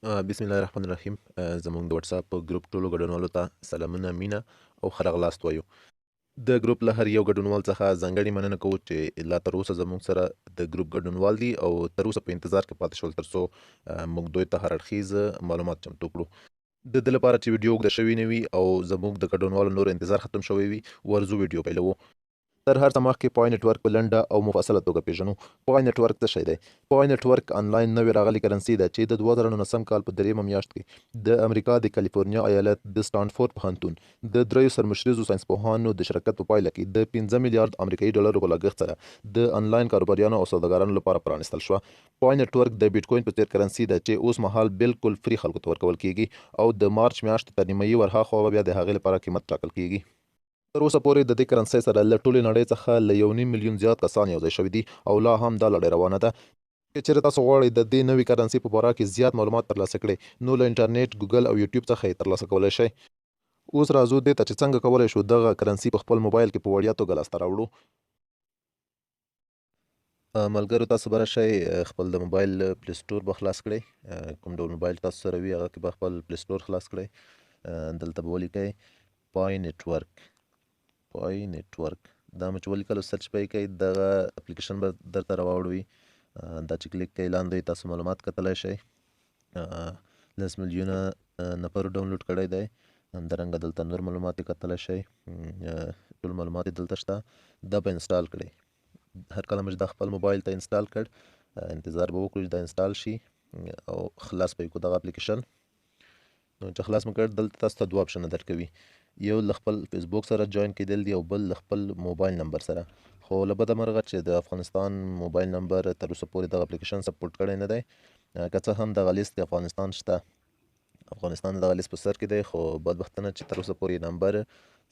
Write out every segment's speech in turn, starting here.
بسم الله الرحمن الرحیم. زموږ د واتساپ ګروپ ټولو ګډونوالو ته سلامونه، مینه او ښه راغلاست وایو. د ګروپ له هر یو ګډونوال څخه ځانګړې مننه کوو چې لا تر اوسه زموږ سره د ګروپ ګډونوال دي او تر اوسه په انتظار کې پاتې شول ترڅو موږ دوی ته هر اړخیز معلومات چمتو کړو. د دې لپاره چې ویډیو اوږده شوې نه وي او زموږ د ګډونوالو نور انتظار ختم شوی وي، ورځو ویډیو پیلوو. تر هر څه مخکې پای نټورک په لنډه او مفصله توګه پیژنو. پای نټورک څه شی دی؟ پای نټورک انلاین نوې راغلې کرنسي ده چې د 2019 کال په درېیمه میاشت کې د امریکا د کالیفورنیا ایالت د سټانفورډ پوهنتون د دریو سرمشریزو ساینسپوهانو د شرکت په پایله کې د 5 میلیارد امریکایي ډالرو په لګښت سره د انلاین کاروباریانو او سوداګرانو لپاره پرانیستل شوه. پای نټورک د بیټکوین په څېر کرنسي ده چې اوس مهال بالکل فري خلکو ته ورکول کیږي او د مارچ میاشتې تر نیمایي ورهاخوا به بیا د هغې لپاره قیمت ټاکل کیږي. تر اوسه پورې د دې کرنسۍ سره له ټولې نړۍ څخه له 1.5 میلیون زیات کسان یو ځای شوي دي او لا هم دا لړۍ روانه ده. که چېرې تاسو غواړئ د دې نوې کرنسۍ په باره کې زیات معلومات ترلاسه کړئ نو له انټرنیټ، ګوګل او یوټیوب څخه یې ترلاسه کولی شئ. اوس راځو دې ته چې څنګه کولی شو دغه کرنسي په خپل موبایل کې په وړیا توګه لاسته راوړو. ملګرو تاسو به راشئ خپل د موبایل پلی سټور به خلاص کړئ، کوم ډول موبایل تاسو سره وي هغه کې به خپل پلی سټور خلاص کړئ. دلته به ولیکئ پای نټورک، پای نټورک دا مو چې ولیکلو سرچ به یې کړئ، دغه اپلیکیشن به درته راواوړوي. دا چې کلیک کړئ لاندې تاسو معلومات کتلی شئ. 10 میلیونه نفرو ډاونلوډ کړی دی. همدارنګه دلته نور معلومات یې کتلی شئ، ټول معلومات یې دلته شته. دا به انسټال کړئ. هر کله مو چې دا خپل موبایل ته انسټال کړ، انتظار به وکړو چې دا انسټال شي او خلاص به یې کړو دغه اپلیکیشن. نو چې خلاص مو کړ دلته تاسو ته دوه آپشنه درکوي، یو له خپل فیسبوک سره جوین کېدل دي او بل له خپل موبایل نمبر سره. خو له بده مرغه چې د افغانستان موبایل نمبر تر اوسه پورې دغه اپلیکیشن سپورټ کړی نه دی. که څه هم دغه لیست کې افغانستان شته، افغانستان دغه لیست په سر کې دی، خو بدبختانه چې تر اوسه پورې نمبر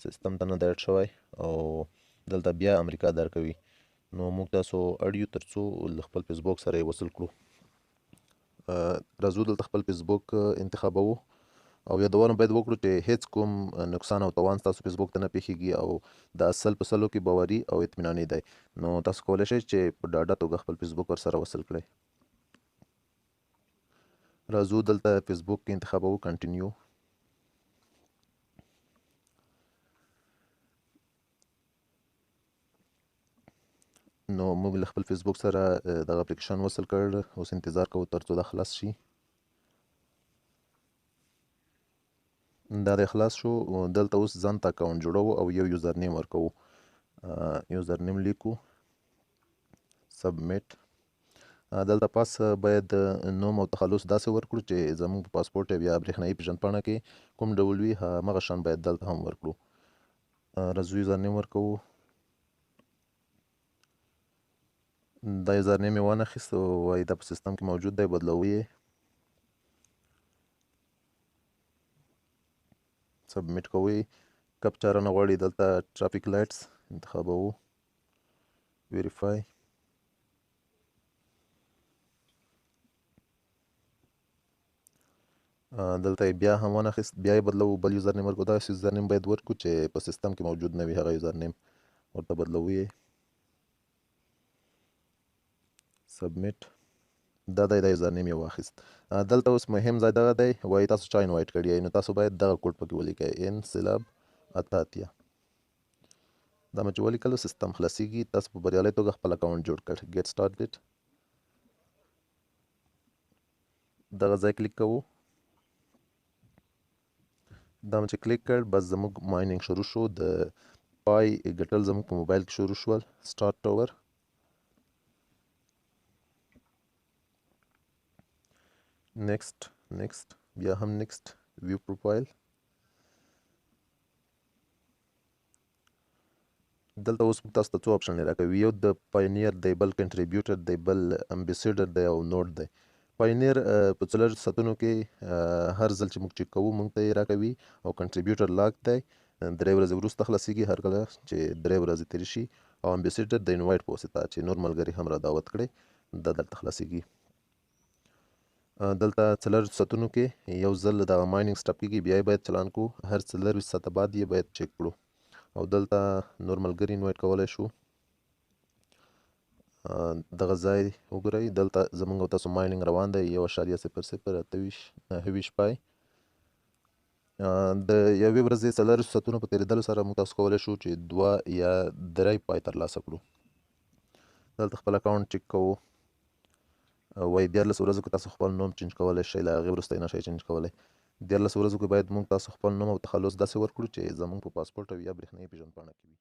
سیستم ته نه دی اډ شوی او دلته بیا امریکا درکوي. نو موږ تاسو اړ یو ترڅو له خپل فیسبوک سره یې وصل کړو. راځو دلته خپل فیسبوک انتخابوو او یادونه باید وکړو چې هیڅ کوم نقصان او تاوان ستاسو فیسبوک ته نه پیښیږي او د اصل په سلو کې باوري او اطمیناني دی. نو تاسو کولی شئ چې په ډاډه توګه خپل فیسبوک ورسره وصل کړئ. راځو دلته فیسبوک کې انتخابوو کنټینیو. نو موږ له خپل فیسبوک سره دغه اپلیکیشن وصل کړ. اوس انتظار کوو ترڅو دا خلاص شي. دا دی خلاص شو. دلته اوس ځان ته اکاونټ جوړوو او یو یوزر نیم ورکوو. یوزر نیم لیکو، سبمیټ. دلته پاس باید نوم او تخلص داسې ورکړو چې زموږ په پاسپورټ یا برېښنايي پېژندپاڼه کې کوم ډول وي هماغه شان باید دلته هم ورکړو. راځو یوزر نیم ورکوو. دا یوزر نیم یې وانه خیست، وایي دا په سیستم کې موجود دی، بدلوو یې. سبمیټ کوو یې. کپچا رانه غواړي، دلته ټرافیک لایټس انتخابوو، ویریفای. دلته یې بیا هم وانه خیست، بیا یې بدلوو، بل یوزر نیم ورکوو. داسې یوزر نیم باید ورکړو چې په سیستم کې موجود نه وي، هغه یوزر نیم ورته بدلوو یې. سبمیټ. دا دی دا یوزر نیم یې واخیست. دلته اوس مهم ځای دغه دی، وایي تاسو چا انوایټ کړی یئ، نو تاسو باید دغه کوډ پکې ولیکئ، ان سیلاب 88. دا مو چې ولیکلو سیستم خلاصیږي. تاسو په بریالۍ توګه خپل اکاونټ جوړ کړ. ګیټ سټارټډ دغه ځای کلیک کوو. دا مو چې کلیک کړ بس زموږ ماینینګ شروع شو. د پای ګټل زموږ په موبایل کې شروع شول. سټارټ ټاور. نیکسټ، نیکسټ، بیا هم نیکسټ، ویو پروفایل. دلته اوس موږ تاسو ته څو آپشنونه راکوي، یو د پاینیر دی، بل کنټریبیوټر دی، بل امبیسیډر دی او نوټ دی. پاینیر په 4 ساعتونو کې هر ځل چې موږ چک کوو موږ ته یې راکوي، او کنټریبیوټر لاک دی، 3 ورځې وروسته خلاصیږي هر کله چې 3 ورځې تېرې شي، او امبیسیډر د انوایټ په واسطه چې نور ملګري هم را دعوت کړي دا دلته خلاصیږي. دلته 4 ساعتونو کې یو ځل دغه ماینینګ سټاپ کېږي، بیا یې باید چلان کړو، هر 24 ساعته بعد یې باید چک کړو، او دلته نور ملګري انوایټ کولی شو. دغه ځای وګورئ، دلته زمونږ او تاسو mining روان دی، 1.002829 Pi. د یوې ورځې 24 ساعتونو په تېرېدلو سره موږ تاسو کولی شو چې 2 یا 3 Pi ترلاسه کړو. دلته خپل account چک کوو. وایي 13 ورځو کې تاسو خپل نوم change کولی شئ، له هغې وروسته یې نه شئ change کولی. 13 ورځو کې باید موږ تاسو خپل نوم او تخلص داسې ورکړو چې زموږ په پاسپورټ او یا برېښنايي پېژندپاڼه کې وي.